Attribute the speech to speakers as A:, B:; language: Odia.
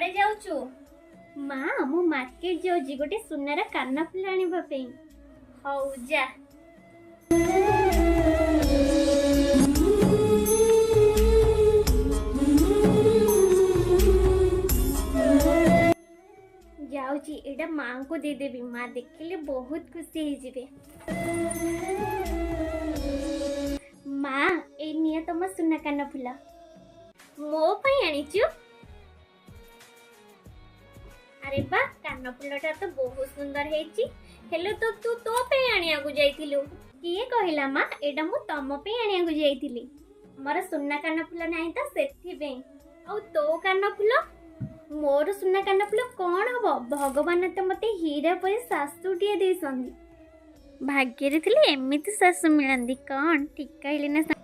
A: କୁଆଡ଼େ ଯାଉଛୁ? ମା, ମୁଁ ମାର୍କେଟ ଯାଉଛି ଗୋଟେ ସୁନାର କାନଫୁଲ ଆଣିବା ପାଇଁ। ହଉ ଯା। ଯାଉଛି, ଏଇଟା ମାଙ୍କୁ ଦେଇଦେବି। ମା ଦେଖିଲେ ବହୁତ ଖୁସି ହେଇଯିବେ। ମା, ଏଇ ନିଅ ତମ ସୁନା କାନଫୁଲ। ମୋ ପାଇଁ ଆଣିଛୁ? ଆରେ ବା, କାନଫୁଲଟା ତ ବହୁତ ସୁନ୍ଦର ହେଇଛି। ହେଲେ ତ ତୁ ତୋ ପାଇଁ ଆଣିବାକୁ ଯାଇଥିଲୁ। କିଏ କହିଲା ମା? ଏଇଟା ମୁଁ ତମ ପାଇଁ ଆଣିବାକୁ ଯାଇଥିଲି। ଆମର ସୁନା କାନଫୁଲ ନାହିଁ ତ, ସେଥିପାଇଁ। ଆଉ ତୋ କାନଫୁଲ? ମୋର ସୁନା କାନଫୁଲ କ'ଣ ହବ? ଭଗବାନ ତ ମତେ ହୀରା ପରି ଶାଶୁଟିଏ ଦେଇଛନ୍ତି। ଭାଗ୍ୟରେ ଥିଲେ ଏମିତି ଶାଶୁ ମିଳନ୍ତି। କ'ଣ ଠିକ କହିଲି ନା?